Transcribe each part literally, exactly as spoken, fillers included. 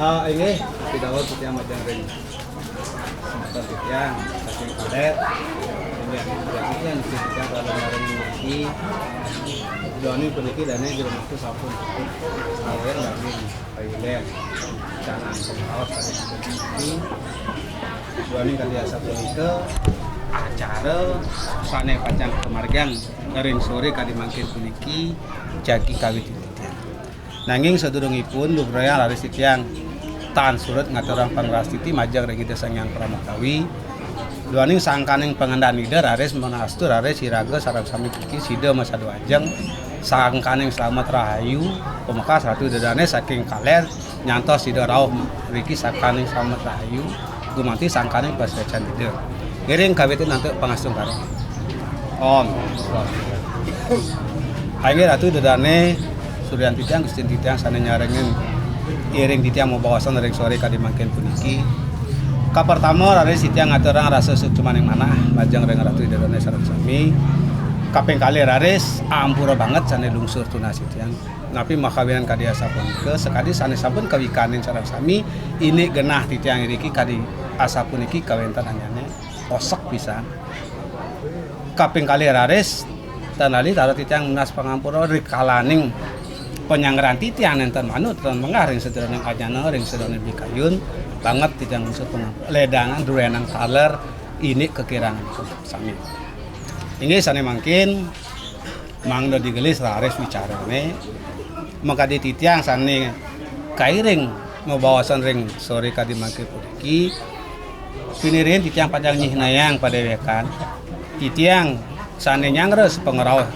Ah, inggih, pidawuh titiang majeng ring semeton titiang, saking Kaler. Inggih, titiang, titiang kalau ngareng niki, duaning puniki dané jero mangku sampun cukup. Awéwé daging pailer. Canang pemaos kali niki. Duaning kali asapunika acara sané pacang kamargiang ring soré kadi mangkin puniki jagi kawitin titiang. Nanging sadurungipun, lugrayang raris titiang tan surut ngaturang pangrastiti majeng ring Ida Sang Hyang Parama Kawi. Duaning sangkaning pangandakan Ida raris manastu raris iraga sareng sami puniki sida masadu ajeng sangkaning slamet rahayu, pamekas Ratu Ida Dané saking Kaler nyantos sida rauh riki sangkaning slamet rahayu. Gumanti sangkaning pasuécan Ida. Ngiring kawitin antuk pangastungkara. Om. Inggih Ratu Ida Dané, suryan titiang, Gustin titiang sané nyarengin iring titiang mabaosan ring soré kadi mangkin puniki. Kapertama raris titiang ngaturang rasa suksmaning manah majeng ring Ratu Ida Dané sareng sami. Kaping kalih raris ampura banget sané lungsur tunas titiang. Napi makawinan kadi asapunika, sakadi sané sampun kawikanin sareng sami, indik genah titiang iriki kadi asapuniki kawéntenannyané osek pisan. Kaping kalih raris, tan lali taler titiang nunas pangampura rikalaning panyanggrahan titiang nénten manut lan menggah ring sajeroning ajana, ring sajeroning bikayun, banget titiang nunas pangampura. Lédangan druénang taler indik kakirangan sami. Inggih sané mangkin, mangda digelis raris wicarané, makadi titiang sané kairing mabaosan ring soré kadi mangkin puniki, pinirin titiang pacang nyihnayang padéwékan, titiang sané nyanggra sapangrauh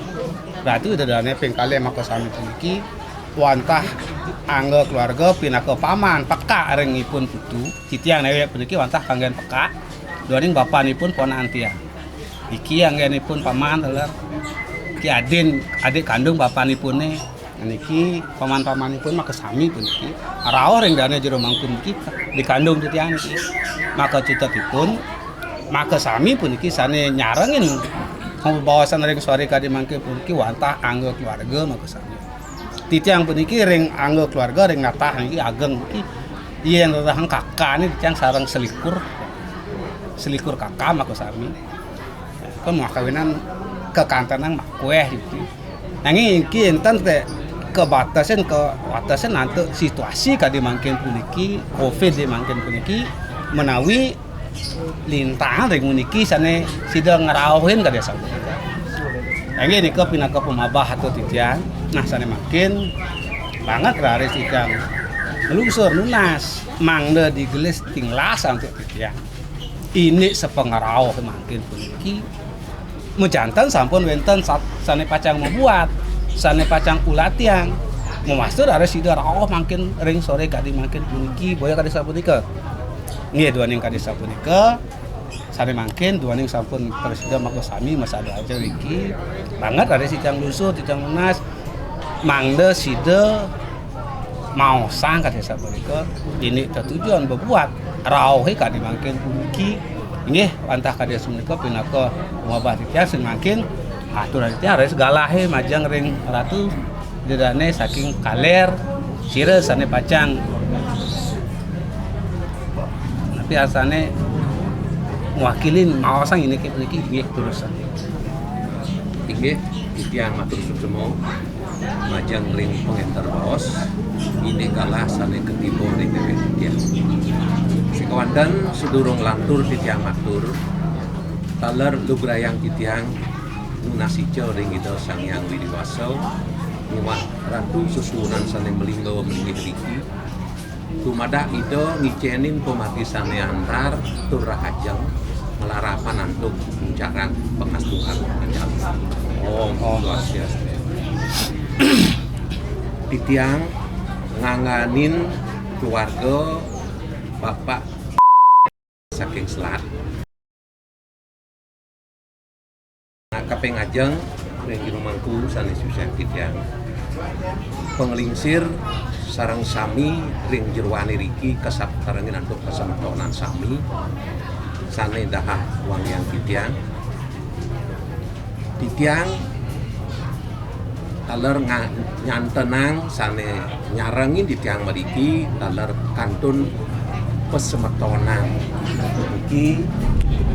Ratu Ida Dané ping kalih makasami puniki, wantah angga keluarga pinaka paman pekak ring ipun putu, titiang déwék puniki wantah kanggén pekak, duaning bapanipun ponakan tiang. Iki anggénipun paman, taler. Iki adin, adik kandung bapanipuné. Niki paman-pamanipun makasami puniki. Rauh ring dané jero mangku niki dikandung titiang niki. Maka cutetipun, makasami puniki sané nyarengin mabaosan ring soré kadi mangkin puniki wantah angga keluarga makasami. Titiang puniki ring angga keluarga ring natah niki ageng niki. Yén rerehang kakané titiang sareng selikur. Selikur kaka makasami. Kan makawinan kekantenan makuéh gitu. Nanging iki énten té kebatesin, kewatesin antuk situasi kadi mangkin puniki, covid di mangkin puniki, menawi lintang ring puniki sané sida ngrauhin kadi asapunika. Inggih nika pinaka pamabah atur titiang. Nah, sané mangkin banget raris titiang nglungsur nunas mangda digelis tinglas antuk titiang. Indik sapangrauh mangkin puniki majanten sampun wénten sat-, sané pacang mabuat, sané pacang ulatiang. Mawasta raris sida rauh mangkin ring soré kadi mangkin puniki, boya kadi sapunika. Nggih, duaning kadi sapunika, sané mangkin duaning sampun prasida makasami masada aja niki. Banget raris titiang lungsur, titiang nunas, mangda sida maosang kadi sapunika, indik tetujon bebuat rauhé kadi mangkin puniki. Inggih, wantah kadi sapunika pinaka pamabah titiang, sané mangkin atur titiang raris galahé majeng ring Ratu Ida Dané saking Kaler, sira sané pacang napi asané ngwakilin maosang indik puniki, inggih, durusang. Inggih, titiang matur suksma majeng ring pangénter baos, indik galah sané katiba ring déwék titiang. Sakéwanten sadurung lantur titiang matur, taler lugrayang titiang nunas ica ring Ida Sang Hyang Widhi Wasa miwah Ratu sesuhunan sané malingga malinggih riki. Dumadak Ida ngicénin pamargi sané antar tur rahajeng malarapan antuk incaran pangastungkara. Om Swastiastu. Titiang ngangganin keluarga Bapak saking Selat. Nah, kaping ajeng ring jero mangku sané susian titiang. Panglingsir sareng sami ring jeroané riki kasaptarengin antuk kasemetonan sami. Sané dahah wangiang titiang. Titiang taler nga-, nyantenang sané nyarengin titiang mriki taler kantun pasemetonan. Niki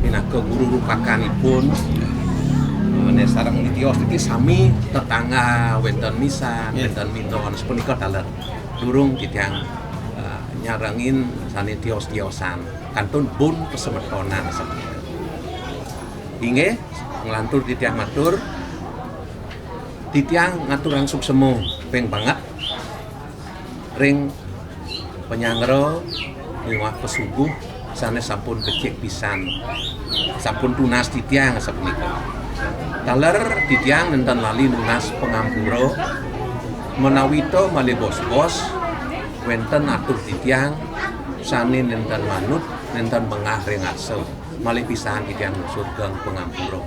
pinaka guru rupakanipun, eh, né sareng titios niki sami tetangga wénten misan, wénten mindon, sapunika taler durung titiang, eh, nyarengin sané tios-tiosan. Kantun bun pasemetonan sapunika. Inggih, nglantur titiang matur, titiang ngaturang suksema ping banget ring panyanggra miwah pasuguh sané sampun becik pisan. Sampun tunas titiang sapunika. Taler titiang nénten lali nunas pangampura, ménawi ta malih bos-bos, wénten atur titiang sané nénten manut, nénten bengah ring arsa. Malih pisan titiang nunas geng pangampura.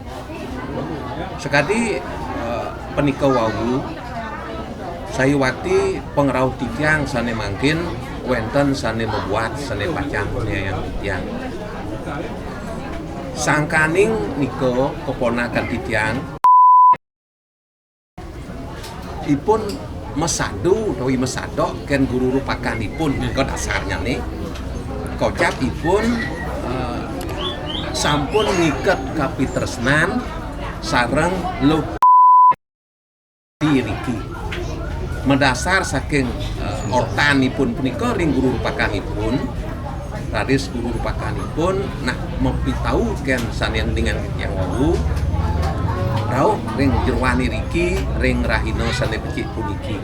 Sakadi, eh, punika wau, sayuwakti pangrauh titiang sané mangkin wénten sané mabuat sané pacang nganiayang titiang. Sangkaning nika keponakan titiang ipun masadu utawi masadok kén guru rupakanipun, nika dasarnyané. Kocap ipun, eh, sampun ngiket kapitresnan sareng luh iriki. Madasar saking, eh, ortanipun punika ring guru rupakanipun, raris guru rupakanipun nak mapitau kén sané uningang titiang wau, rauh ring jeroan iriki ring rahina sané becik puniki.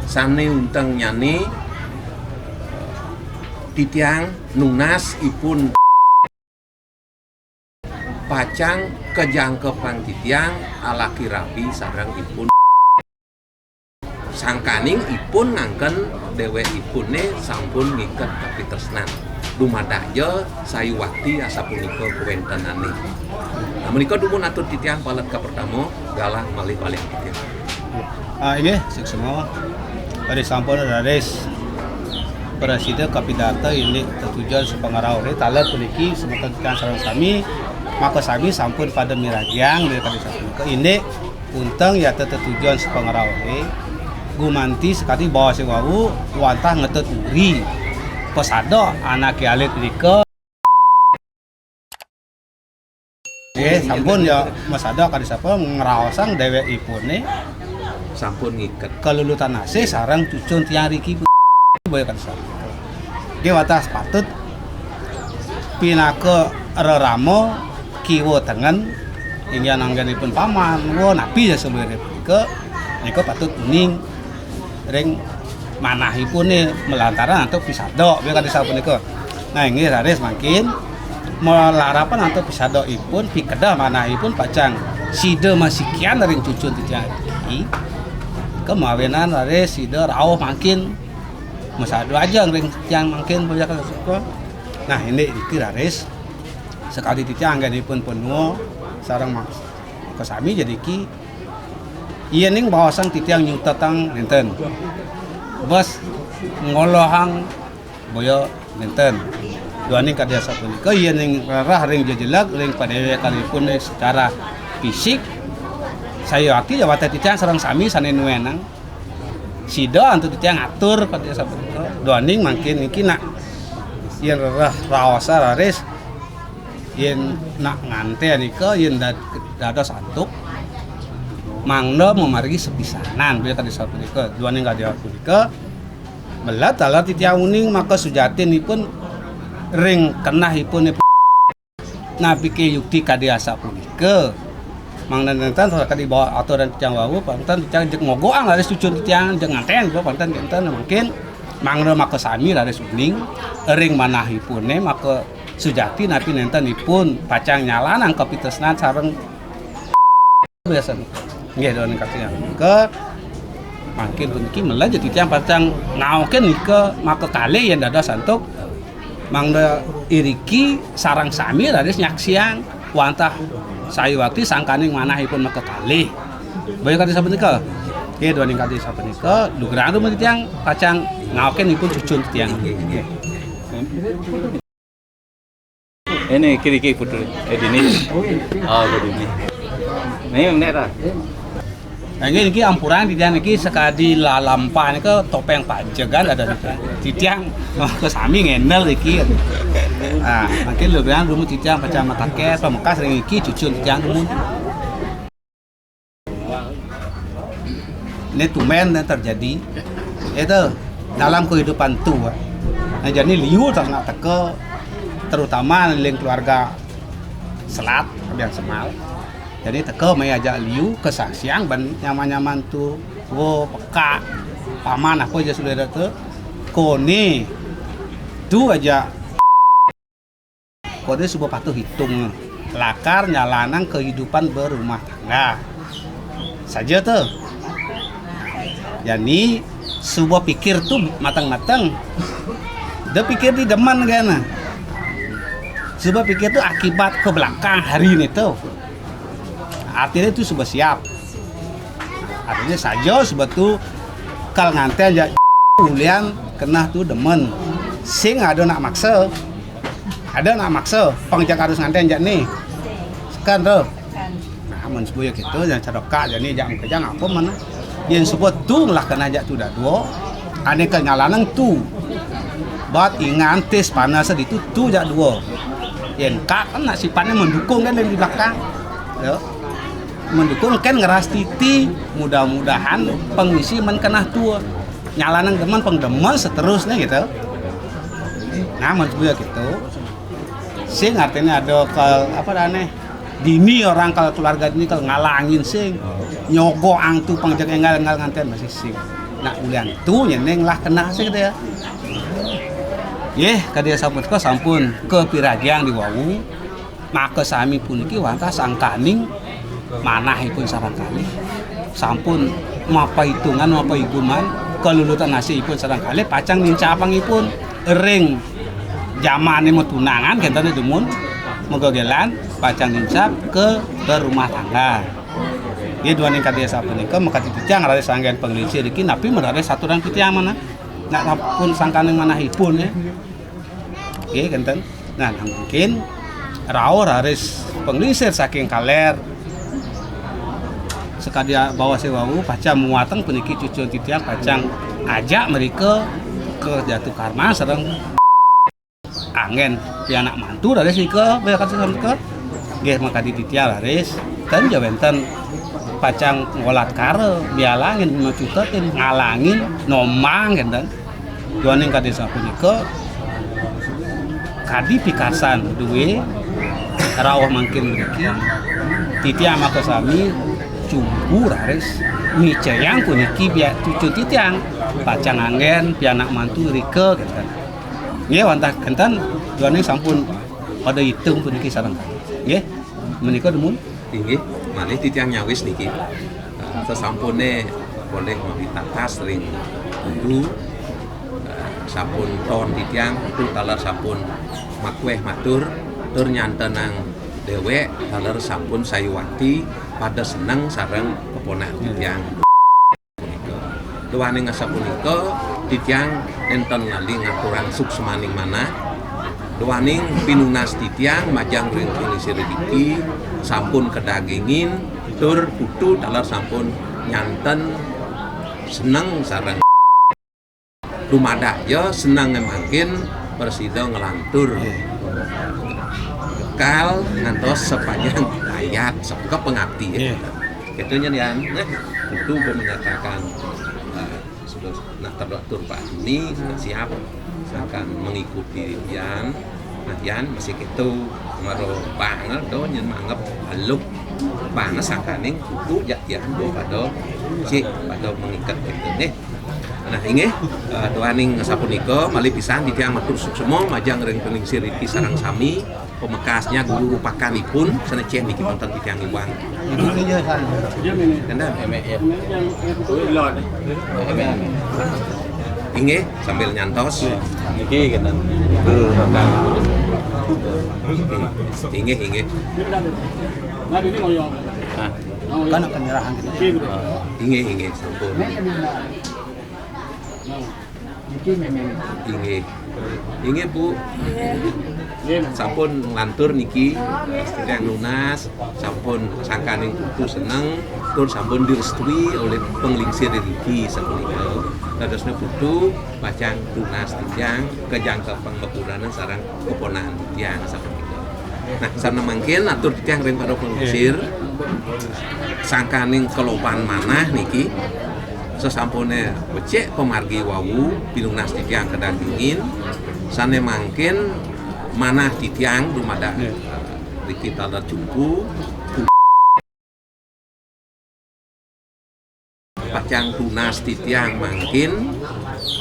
Sané untengnyané titiang nunas ipun pacang kajangkepang titiang alaki rabi sareng ipun. Sangkaning ipun ngangken déwékipuné sampun ngiket kapitresnan. Dumadak ja sayuwakti asapunika kawéntenané. Nah, menika dumun atur titiang palet kapertama, galah malih-malih titiang. Ah, inggih, suksma. Raris sampun raris prasida kapidarta indik tetujon sapangrauhé taler puniki semeton titiang sareng sami, maka sami sampun pada miragiang ring kadi sapunika indik unteng yata tetujon sapangrauhé, gumanti sakadi baosé wau wantah ngetut uri. Pasadok anaké alit nika. Nggih, sampun ya masadok kadi sapa ngraosang déwékipuné sampun ngiket kalulutan asih sareng cucun tiang riki boya kadi sapa. Nggih, wantah patut pinaka rerama kiwa tengen inggih anggénipun paman, wa napi ya saluiré punika, nika patut uning ring manahipuné malantaran antuk pisadok, ya kadi sapunika. Nah, inggih raris mangkin malarapan antuk pisadokipun, pikedah manahipun pacang sida masikian ring cucun titiang iki. Kemawinan raris sida rauh mangkin masadu ajeng ring tiang mangkin, boya kadi sapa. Nah, indik iki raris sakadi titiang anggénipun panua sareng mak-, makasami jadi iki. Yéning baosang titiang nyutetang nénten. Bes ngolohang boya nénten. Duaning kadi asapunika, yéning rereh ring jejeleg, ring padéwékanipun secara fisik, sayuwakti ya wantah titiang sareng sami sané nuénang. Sida antuk titiang atur kadi asapunika. Duaning mangkin niki nak yén rereh raosa raris yén nak ngantén nika yén dad-, dados antuk mangda mamargi sepisanan, bilih kadi sapunika. Duaning kadi punika, melet taler titiang uning maka sujatinipun ring kenehipun napiké yukti kadi asapunika. Mangda nénten sakadi baos aturan titiang wau, panten titiang jeg ngogoang raris cucun titiang, jeg ngantén, panten nénten mangkin mangda makasami raris uning ring manahipuné maka sujati napi nénten ipun pacang nyalanang kapitresnan sareng biasa. Nggih, duaning katiang. Ke mangkin puniki melah ja titiang pacang ngaokin nika maka kalih yén dados antuk mangda iriki sareng sami raris nyaksiang wantah sayuwakti sangkaning manahipun maka kalih. Boya kadi sapunika. Nggih, duaning kadi sapunika, lugrang dumun titiang pacang ngaokin ipun cucun titiang. Ini kiri-kiri putu. Eh, dini. Oh, dini. Ini mana dah? Nah, niki, niki ampurang di niki sakadi lalampah nika topéng pajegan ada niki. Titiang, oh, sami ngendel niki. Nah, mungkin lu bilang dulu titiang pacang matakét, pamekas ring niki cucun titiang dulu. Ini tumben yang terjadi. Itu dalam kehidupan tu. Nah, jadi liu tak nak teka, terutama ring keluarga Selat, Abian Semal. Jadi teka mai ajak liu kesaksian ban nyaman-nyaman tu, wo peka, paman apa je sudah ada tu, kone tu aja. Kone suba patuh hitung, lakar nyalanang kehidupan berumah tangga. Saja tu. Jadi suba pikir tu matang-matang. Dia pikir di demen kan. Suba pikir tu akibat ke belakang hari ni tu. Artinya tu suba siap. Artinya saja suba tu kal nganten ja ulian kenah tu demen. Sing ada nak maksa. Ada nak maksa, pang jak harus nganten jak ni. Sekan tu. Nah, mun sebuya gitu, yang cedokak jak ni, jak mengkejang apa mana. Yang sebut tu lah kena jak tu dah dua. Ane ke nyalanang tu. Bat ingan tis panas di tu, tu jak dua. Yang kak kan nak sifatnya mendukung kan dari belakang. Ya. Mendukung kan ngeras titi, mudah-mudahan pengisi men kenah tua. Nyalanang demen, pengdemen seterusnya gitu. Nah, menurut gue gitu. Sing artinya ada ke apa dah nih? Dini orang kalau keluarga ini kalau ngalangin sing. Nyogo angtu pangjak enggal enggal nganten masih sing. Nah, ulian tu nyeneng lah kena sih gitu ya. Yeh, kadi sampun ka sampun kapiragiang di wau. Maka sami puniki wantah sangkaning manahipun sareng kalih. Sampun mapa hitungan, mapa iguman, kalulutan asihipun sareng kalih pacang nincapang ipun ring jamane matunangan kenten dumun magegelan pacang nincap ka berumah tangga. Nggih, duaning kadi sapunika, makadi titiang raris anggén panglingsir iki napi menawi saturan titiang manah. Nak sampun sangkaning manahipun, ya. Nggih, kenten. Nah, nah, mungkin rauh raris panglingsir saking kaler sakadi bawase wau pacang muateng puniki cucun titiang pacang ajak mrika ka Jatuh Karma sareng anggén pianak mantu raris nika, bayakan sareng nika. Nggih, makadi titiang raris, ten ja wénten pacang ngolatkara, bialangin, macutetin, ngalangin, nomang, kenten. Duaning kadi sapunika, kadi pikarsan duwé, rauh mangkin mriki, titiang makasami cumpu raris, nicayang puniki bia cucu titiang, pacang anggén pianak mantu rika, kenten. Nggih, wantah kenten, duaning sampun pada itung puniki sareng. Nggih, menika dumun. Inggih, malih titiang nyawis niki. Eh, sasampune polih mapitatas ring Putu, eh, sampun ton titiang, Putu taler sampun makueh matur, tur nyantenang dewek, taler sampun sayuwakti pada seneng sareng keponak titiang. Duaning asapunika, titiang nenten lali ngaturang suksmaning manah. Duaning pinunas titiang majeng ring panglingsir niki sampun kadagingin tur Putu taler sampun nyanten seneng sareng dumadak ja seneng mangkin prasida nglantur kal ngantos sapanjang hayat, sapunika pangabdi. Nggih. Kéto nyen, Yan. Nah, Putu pun menyatakan, eh, sudah, nah, terdok tur Pak Dini sudah siap akan mengikuti Yan. Nah, Yan masih kéto mara banget to nyen manggep aluk banget sangkaning Putu jak Yan pada sik pada mengikat kéto nggih. Nah, inggih, eh, duaning sapunika malih pisan titiang matur suksma majeng ring panglingsir niki sareng sami. Pamekasnya guru rupakanipun sané céh niki wonten titiang iwang. Ibu iya san. Kandang. Inggih, sambil nyantos. Niki kandang. Guru rupakan. Inggih, inggih. Nah. Kana penyerahan kita. Inggih, inggih, sampun. Niki memang. Inggih. Inggih, Bu. Sampun nglantur niki, titiang nunas, sampun sangkaning putu seneng, tur sampun direstui olih panglingsir iriki sapunika. Dadosnya putu, pacang tunas titiang, kajangkepang bapuranan sareng keponakan titiang sapunika. Nah, sané mangkin atur titiang ring para panglingsir, sangkaning kaloban manah niki, sasampuné becik pamargi wau, pinunas titiang kadagingin, sané mangkin manah titiang dumadak, eh, riki taler Cumpu, pacang tunas titiang mangkin,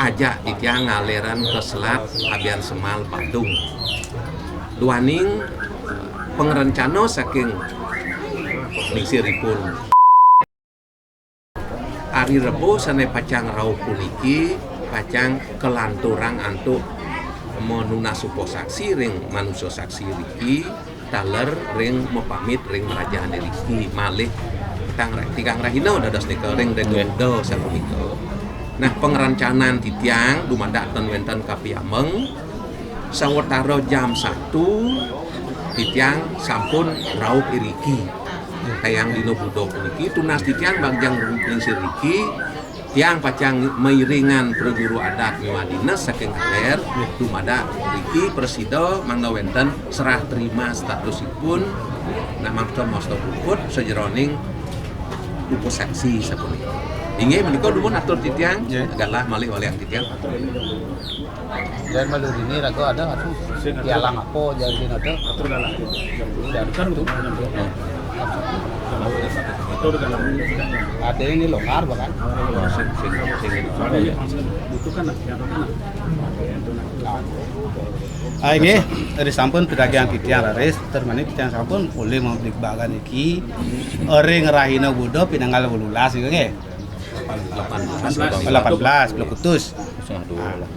ajak titiang ngaliran ka selat Abiansemal Badung. Duaning, eh, pangrencana saking lingsiripun. Ari Rebo sané pacang rauh puniki, pacang kalanturang antuk manunas upasaksi ring manusa saksi riki, taler ring mapamit ring mrajané riki, malih tang ra-, tigang rahina dados nika ring Dega Muda sapunika. Nah, pangrencanan titiang dumadak ten wénten kapiameng, sawatara jam satu titiang sampun rauh iriki. Kayang dina Buda puniki, tunas titiang bajang lingsir riki, tiang pacang mairingan prajuru adat miwah dinas saking kaler, dumadak riki prasida mangda wénten serah terima statusipun, nah, mangda masta puput sajeroning upasaksi sapunika. Inggih, menika dumun atur titiang, galah malih walian titiang. Jan malu dini raga ada atu pialang apa jan dina tu. Jan tu. Ada ini longgar bahkan. Ah, inggih, tadi sampun pitagihan titiang raris, termani titiang sampun ulih mabligbagan iki ring rahina Buda pinanggal wolulas, inggih. Lapan belas, Bulan Kutus. Setengah dua lah.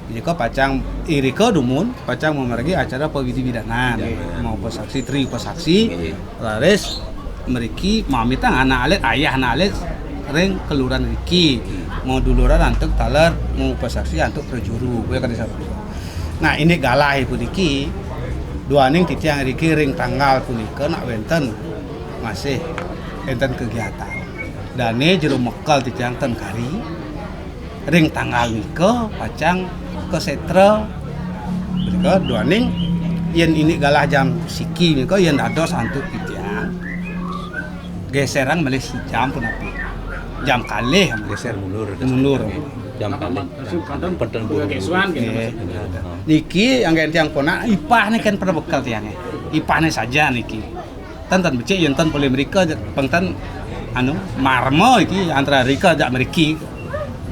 Nika pacang irika dumun, pacang mamargi acara pawidi-widanan. Mau upasaksi, tri upasaksi, raris mriki mamitang anak alit, ayah anak alit ring kaluran riki. Mau duluran antuk taler, mau upasaksi antuk prajuru, kaya kadi sapunika. Nah, ini galah puniki, duaning titiang riki ring tanggal punika nak wénten masih wénten kegiatan. Dané jero mekel titiang ten kari, ring tanggal nika pacang ka sétra. Menika duaning yén ini galah jam siki nika yén dados antuk titiang geserang malih sijam punapi. Jam kalih. Geser mundur. Mundur. Jam kalih. Penten buru. Nggih. Niki anggén tiang ponak ipahné kan pada bekel tiangé. Ipahné saja niki. Ten, ten becik yén ten polih mrika, pang ten anu, marma iki antara rika jak mriki.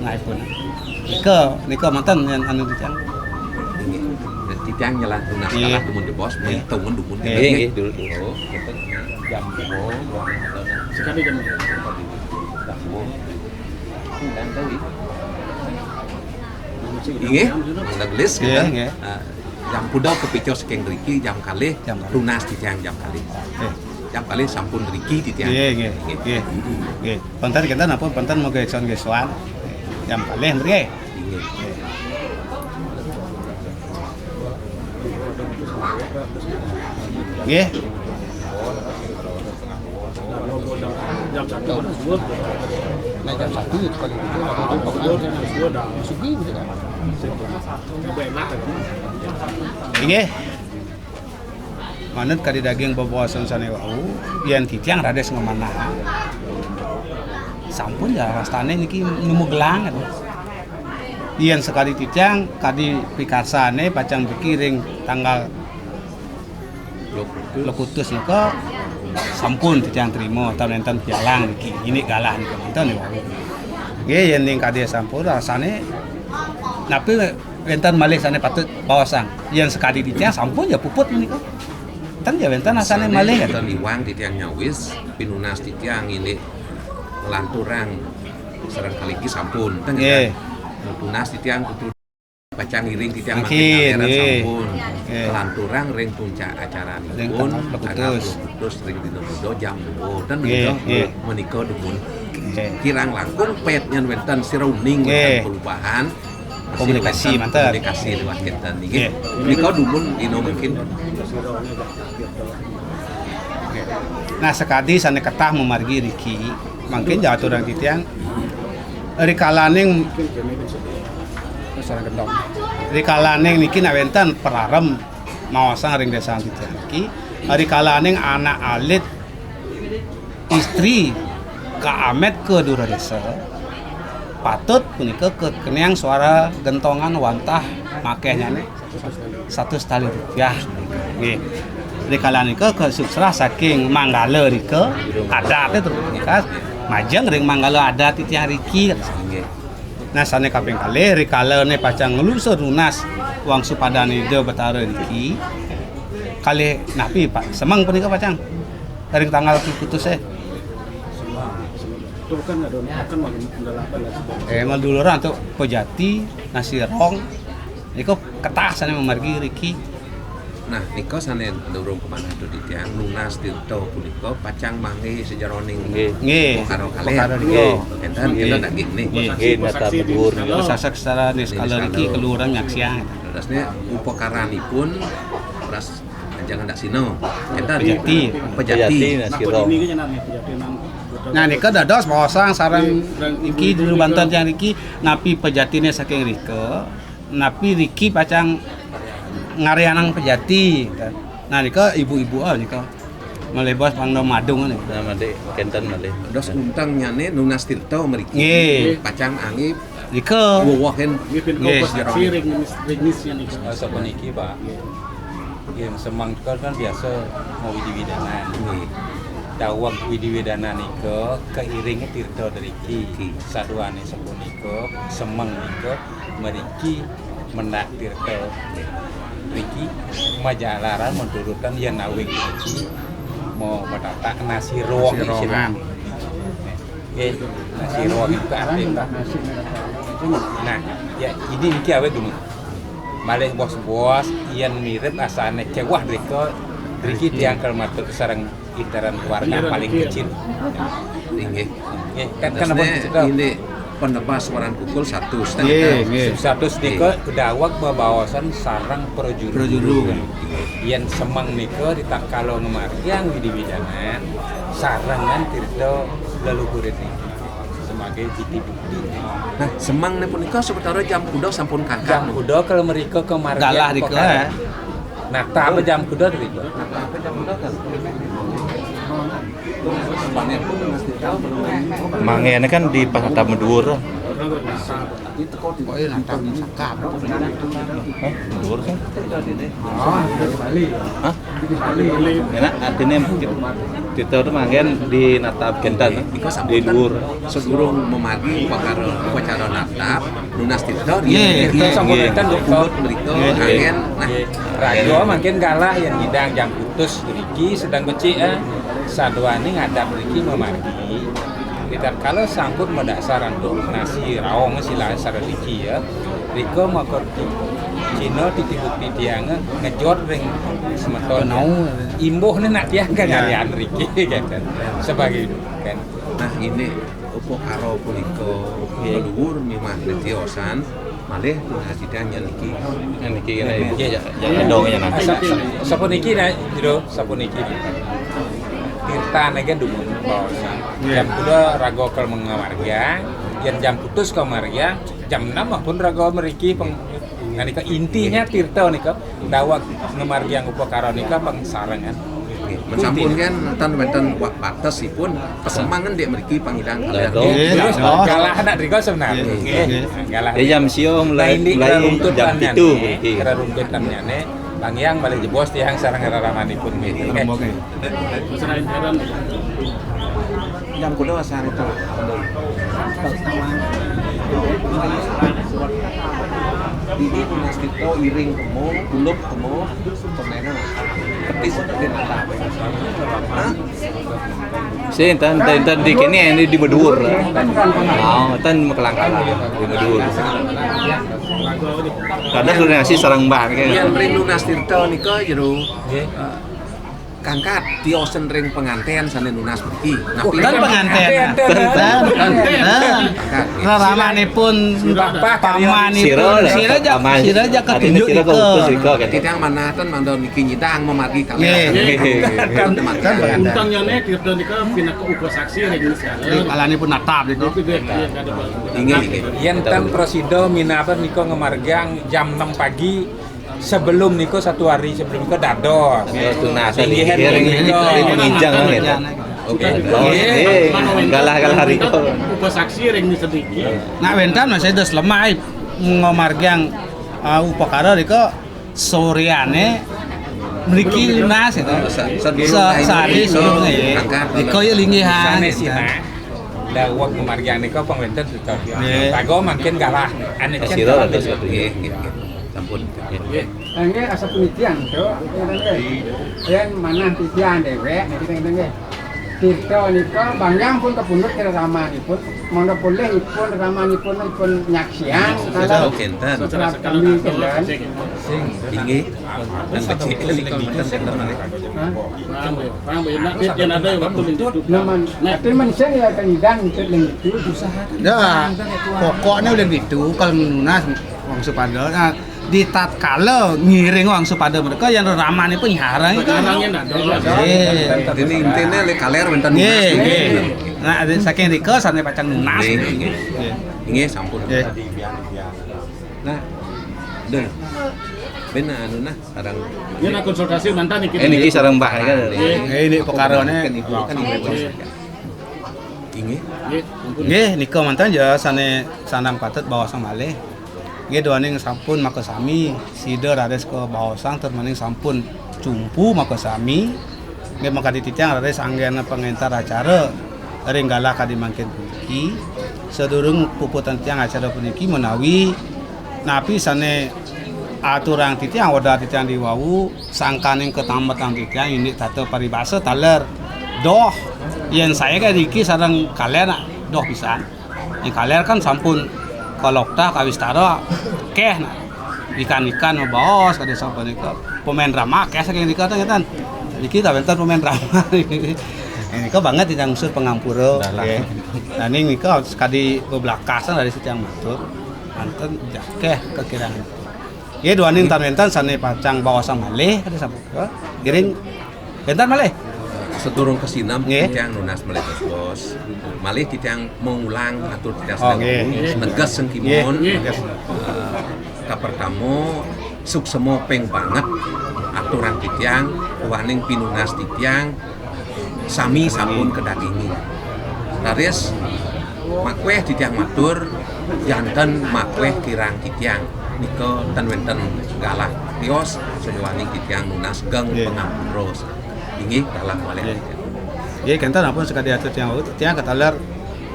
Nah, ipun. Nika, nika manten yén anu titiang. Inggih. Titiang nyelah tunas kalah dumun jebos, maitungan dumun. Nggih, nggih, dulu, dulu. Jam dua, sekali jam dua. Jam dua. Inggih, mangda gelis, nggih, nggih. Ah, jam kuda kapica saking riki, jam kalih, jam kalih. Tunas titiang jam kalih. Nggih. Jam kalih sampun riki titiang. Nggih, nggih. Nggih. Nggih. Nggih. Penten kita napa penten mau geson-gesoan. Jam kalih mriki. Nggih. Nggih. Nah, jam satu itu paling itu, waktu itu pokoknya sugi gitu kan. Inggih. Manut kadi daging bebaosan sané wau, yén titiang raris ngamanah. Sampun ya wastané niki nemu gelang gitu. Yén sakadi titiang kadi pikarsané pacang pikiring tanggal Lokutus nika sampun titiang trima, tan wénten pialang niki, ini galah nika manten nika. Nggih, yén ning kadi sampun rasané napi wénten malih sané patut baosang. Yén sakadi titiang sampun ya puput menika. Tan ya wénten rasané malih ya. Tan iwang titiang nyawis, pinunas titiang ini nglanturang sareng kalih sampun. Ten nggih. Tunas titiang kudu pacang ngiring titiang mangkin, mangkin ngaleran nggih. Sampun. Nggih. Kelanturang ring puncak acaranipun, ring tanggal dua puluh ring dina Buda jam dua. Ten nggih, menika, nggih. Menika dumun. Nggih. Kirang langkung pét nyén wénten sira uning wénten perubahan. Komunikasi manten. Komunikasi liwat kinten nggih. Nggih. Menika dumun dina mangkin. Nah, sakadi sané ketah mamargi riki, mangkin aturang titiang, rikalaning, rikalaning niki nak wénten pararem maosang ring désa titiang niki, rikalaning anak alit istri kaamet ka dura désa, patut punika kekeniang suara gentongan wantah makéhnyané satus tali rupiah. Nggih. Rikala nika kasuksrah saking manggala rika, adat itu ringkas majeng ring manggala adat titiang riki. Nggih. Nah, sané kaping kalih, rikalané pacang nglusur nunas wangsupadan Ida Betara riki, kalih napi, Pak? Semeng punika pacang ring tanggal putus, eh. Itu kan ada, kan makin mendalaman lah. Eh, maduluran antuk pejati, nasi rong, niku ketah sané mamargi riki. Nah, nika sané durung kamanah titiang, nunas tirta punika pacang manggih sajeroning Nggih. Nggih. Upakara kalih. Upakara nggih. Enten, Nggih. Enten nggih nih. Nggih, nggih, nata dhuwur nggih. Saksana niskala niki kaluhuran nyaksiang. Dadosné upakaranipun ras jangan dak sino. Enten. Pejati. Pejati. Pejati, nah, sira. Nah, nika dados maosang sareng iki juru banten titiang riki napi pejatiné saking rika, napi riki pacang ngaryanang pejati. Nah, nika ibu-ibu, ah, nika. Malih bos pang madung nih. Nah, malih kenten malih. Dos untang nyané nunas tirta mriki. Nggih. Pacang anggih Nika. Wewehin Nggih, ben Nggih. Kobos ring nis-, ring nisnya nih. Eh, sapuniki, Pak. Nggih. Nggih, semeng nika kan biasa mawidi-widanan. Nggih. Daweg widi-widanan nika kairing tirta driki. Nggih. Saduané sapunika, semeng nika mriki mendak tirta. Nggih. Mriki majalaran manturutan yén awig mriki mau matatak nasi roh Nasi roh. Sira. Nggih, nasi roh itu artinya. Nah, ya ini niki awet dulu. Malih bos-bos, yén mirip asané cewah drika, driki tiang kal matur sareng intern keluarga paling kecil. Inggih. Nggih, kan, kan apa Terusnya cerita? Ini penebas waran pukul satu setengah. Nggih, nggih. Satu nika daweg bebaosan sareng prajuru. Prajuru. Yén semeng nika ritatkala ngamargiang widi-widanan, sarengan tirta leluhur ini sebagai titi bukti. Nah, semeng punika sawetara jam kuda sampun kangkang. Jam kuda kalau mrika kamargiang Galah rika, upakara. Eh. Nah, tambah jam kuda rika. Mangéné kan di Pasar Taman Dhuwur. Oh iya, nata sakap. Hah? Dhuwur kan? Oh, Bali. Hah? Bali. Enak, artinya kita tuh manggen di natap kinten, di dhuwur. Sedurung mamargi upacara, upacara natap, nunas tirta, Iya, iya, iya. Sampun kinten, Dok. Pundut mriko, Iya, iya. Anggen, nah. Iya. Raga mangkin galah yén ngidang jam kutus mriki sedeng becik, eh. Saduané ngadap mriki mamargi. Ritatkala sampun madasar antuk nasi raong sila saraliki ya. Rika maka ti-, Cina titi bukti tiang ngejot ring semeton. Benau. Imbuhné nak tiang kan Iya. Ngalian riki kan. Sebagai kan. Nah, ini upakara punika Nggih. Leluhur mimah tiosan malih ngajidan niki. Niki kena ibu. Nggih. Ya, ya, dong ya nanti. Sa-, sa-, sapuniki nah, Jero, sapuniki. Tirtané kan dumun baosan. Nggih. Jam kuda raga kal mengamarga, yén jam kutus kamarga, jam enam pun raga mriki peng-, nalika intinya tirta nika daweg ngamargiang upakara nika pengsarengan. Nggih. Mensampun kan tan wénten wa-, batesipun pesemangan dek mriki pangidang kalian. Betul. Nggih. Terus Oh. Galah anak drika sebenarnya. Nggih. Nggih. Galah. Ya, jam sia mulai, Nah, ini mulai keraruntutannya jam pitu nih, mriki. Keraruntutannya nih. Bang Yang balik jebos tiang sareng raramanipun nih. Nggih. Rombongan. Serain heran. Yang kuda asal itu. Ini tunas kita iring kemo, kulub kemo, pemainnya nakal. Petis seperti nakal. Hah? Sing tan, tan, tan di kene ini di Meduur. Oh, tan makelangkang di Meduur. Kadang sudah nasi sarang mbah kan. Yang ring nunas tirta nika jero. Nggih. Eh, Kangkat tiosan ring panganten sané nunas mriki. Napi? Kan panganten. Nah, nah. Kangkat, nggih. Raramanipun, pamanipun. Sira, sira ja, paman. Sira ja katunjuk sira nika. Kautus nika, kan. Titiang manah ten mangda niki nyidang mamargi kalih. Nggih. Nggih. Kan panganten. Untang nyané tirta nika pinaka upasaksi ring sira. Nggih, alanipun natap nika. Inggih, inggih. Yén ten prasida minaba nika ngamargiang jam enam pagi, sebelum nika, satu hari sebelum nika dados. Nggih, tunas. Inggih, nggih, nggih, nggih. Nggih, nggih. Oke. Nggih. Nggih. Galah-galah hari. Upasaksi ring sediki. Nak wénten masih dos lemah ngamargiang, ah, upakara nika soréané mriki lunas gitu. Sa-, sa-, sa-, sehari sebelumnya, ya. Angkat. Nika ya linggihan. Sané gitu. Sina. Dawuh ngamargiang nika pang wénten, Suta. Nggih. Tago mangkin galah. Ané sira dados. Nggih, nggih, nggih. Sampun. Nggih. Nggih, asapunika, Cuk. Yén manah titiang déwék, nggih, nggih. Tirta nika banggiang pun kapundhut raramanipun. Mangda polih ipun raramanipun ipun nyaksian. Sampun, kenten. Setelah kami kenten. Sing, inggih. Dan becik nika menten, kenten malih. Hah? Paham, ya? Paham, ya? Nak, yén ada waktu lintut. Nah, man, atin manusia ya kan idang itu. Usaha. Dah, pokoknya udah gitu, kalau nunas wangsupada. Nah, di tatkala ngiring wangsupada mereka yang reramanipun nyarang itu. Nyarang yang ada. Nggih. Ini intinya lek kaler wénten nunas. Nggih, nggih. Nah, saking rika sané pacang nunas. Nggih, nggih. Nggih. Nggih, sampun. Nggih. Nah, Dul. Ben anu nah, sareng. Ini nak konsultasi mantan niki. Eh, niki sareng Mbah, ya. Nggih. Eh, ini pekarané. Kan ibu, kan ibu. Nggih. Inggih. Nggih, sampun. Nggih, nika mantan ya sané sandang patut baosang malih. Nggih, duaning sampun makasami, sida raris kabaosang tur maning sampun cumpu makasami. Nggih, makadi titiang raris anggéna pangénter acara ring galah kadi mangkin puniki. Sadurung puputang titiang acara puniki menawi napi sané aturang titiang, wédar titiang diwawu, sangkaning katambetan titiang indik tata paribasa taler. Doh, yén saya kan niki sareng kaler nak, doh pisan. Yang kaler kan sampun kaloktah kawistara, kéh nah. Ikan-ikan mabaos kadé sapunika. Pemain drama kéh saking nika téh ngéten. Niki tawénten pemain drama. Nika banget titiang ngusur pangampura. Nggih. Daning nika sakadi bebelakasan dari setiang matur. Manten jakéh kakirangan. Nggih, duaning tan wénten sané pacang baosang malih kadé sapunika. Ngiring wénten malih. Sadurung kasineb, nggih, titiang nunas malih bos-bos. Malih titiang mengulang atur titiang. Oh, nggih. Sedeng neges sengkimun. Nggih, neges. Eh, kapertama, suksma ping banget aturang titiang, waning pinunas titiang, sami sampun kadagingin. Raris makwéh titiang matur, janten makwéh kirang titiang. Nika ten wénten galah tios, sané waning titiang nunas geng, nggih, pangampura. Inggih, dalam malih. Nggih. Nggih, kénten ampun sakadi atur tiang wau, tiang kataler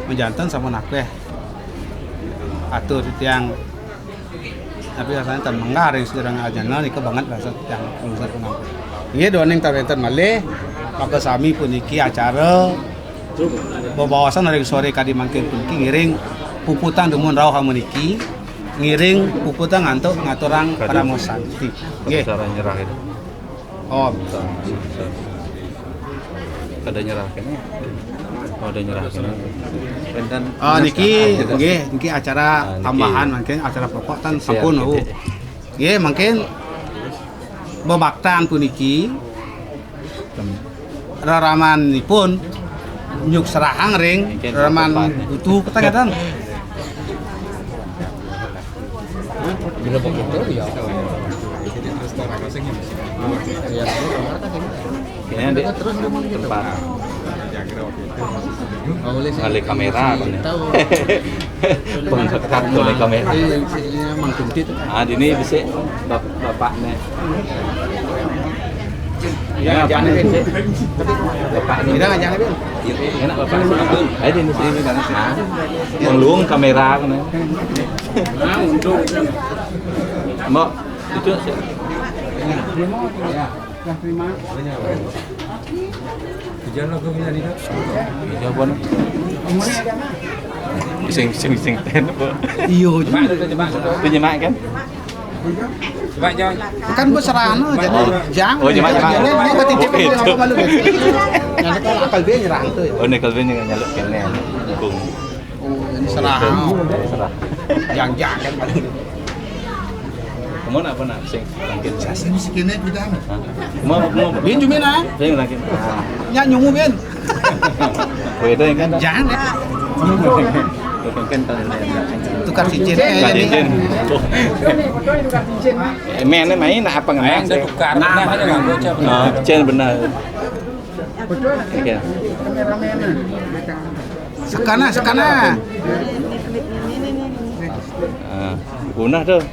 majanten sampun akwéh. Atur tiang, tapi rasanya tan menggah ring sedurung ajana nika banget rasa tiang nunas pangampura. Nggih, duaning tan wénten malih, makasami puniki acara bebaosan ring soré kadi mangkin puniki ngiring puputang dumun rauh meniki, ngiring puputang antuk ngaturang parama santi. Nggih. Cara nyerah itu. Om. Kada nyerah kéné. Oh, ada nyerah kéné. Wénten. Ah, niki, nggih, niki acara, ah, niki tambahan mangkin, acara pokok tan sampun, oh. Nggih, mangkin bebaktan puniki raramanipun nyukserahang ring raraman butuh petang. Bila begitu, ya. Ini di tempat ngalih kamera, kan, ya? Penggekat ngalih kamera. Iya, iya, Mang Kunti tuh. Ah, di ini bisa bap-, bapaknya. Ya, jangan, Bin. Bapaknya. Kita nggak jangan, Bin. Iya, enak, Bapak. Ayo, di sini, Bang. Nah, melung kamera, kan, ya? Nah, untuk. Mbok, itu sih. Ya, terima. Hujan lo, gue bisa tidak? Hujan, Bon. Sing, sing, sing, ten, Bon. Iya, hujan. Itu nyemak, kan? Coba, Jang. Kan bos serana, jadi Oh. Jang. Oh, Jang, Jang. Dia, dia kata dia Oh, itu. Apa malu, guys? Yang kata akal dia nyerang tuh, ya. Oh, ini kalau dia nyaluk kene. Dukung. Oh, ini serang. Serang. Jang, Jang, kan malu. Kamu nak apa nak sing? Mungkin. Saya sing sikitnya kita. Hah? Kamu, kamu. Dia cuma nak. Sing lagi. Ya, nyungu, Ben. Beda kan? Jangan. Tukar cincin. Tukar cincin. Eh, main, main apa ngenang? Main tukar. Nah, ada nggak bocah? Oh, cincin benar. Oke. Sekana, sekana. Ah, punah tuh.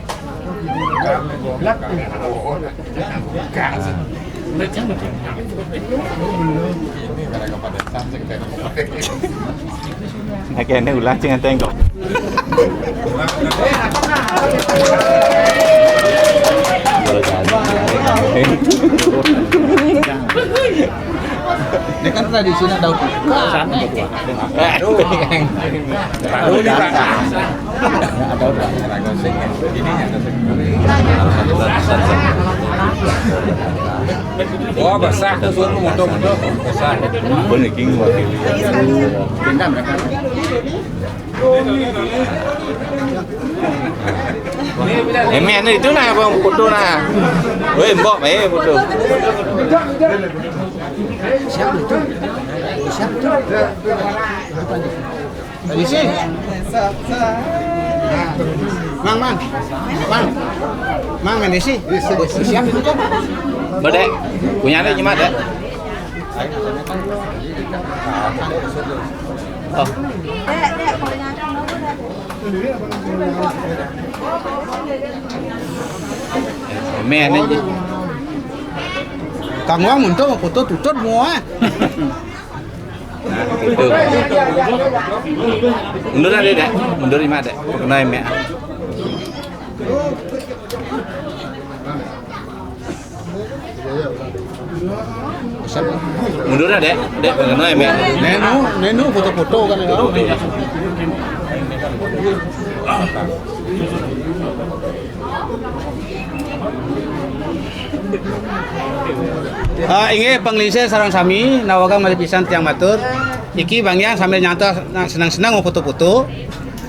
Nah, kene ulah jangan tengok. Ini kan tradisi nak daun. Sana ketua. Aduh, aduh, ini, Pak. Ada, Pak. Ini ada. Wah, besar tuh, suruh motor-motor. Besar. Boleh king wakil. Pindah mereka. Eh, men itu nah, abang foto nah. Weh, mbok, eh, foto. Siapa itu? Siapa itu? Tadi sih. Mang, mang. Mang. Mang, mana sih? Siapa itu? Bedek. Punya ada cuma ada. Oh. Men aja. Kang Wang untuk foto tutut semua. Nah, gitu. Mundur aja, Dek. Mundur lima, Dek. Perkenalin ya. Mundur ya, Dek. Dek, perkenalin ya. Nenu, nenu foto-foto kan ya. Ah, inggih panglingsir sareng sami, nawegang malih pisan tiang matur. Iki Bang Yang sambil nyantos, nah, seneng-seneng foto-foto.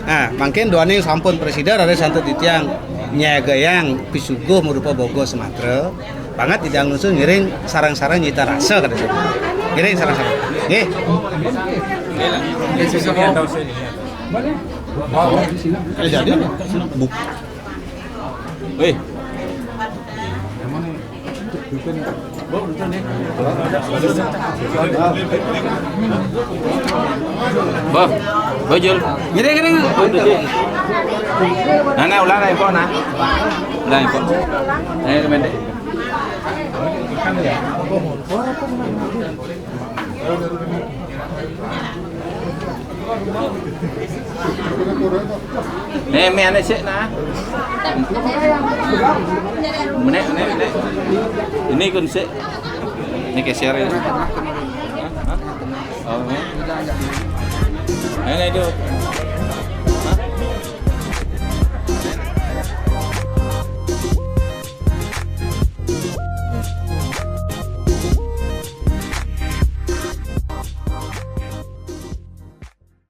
Nah, mangkin duaning sampun presida raris antuk titiang nyagayang pisuguh marupa bogo sematra. Banget titiang nuntun ngiring sareng-sareng nyita rasa kada. Ngiring sareng-sareng. Nggih. Eh, jadi. Wih. Bah, bajul. Gini, gini. Nah, nah, ulah lah, impor, nah. Ulah, impor. Nah, ini pendek. Nih, mi ane sik nah. Menek, menek, menek. Ini kun sik. Ini geser ya. Hah? Oh, ini. Ini itu.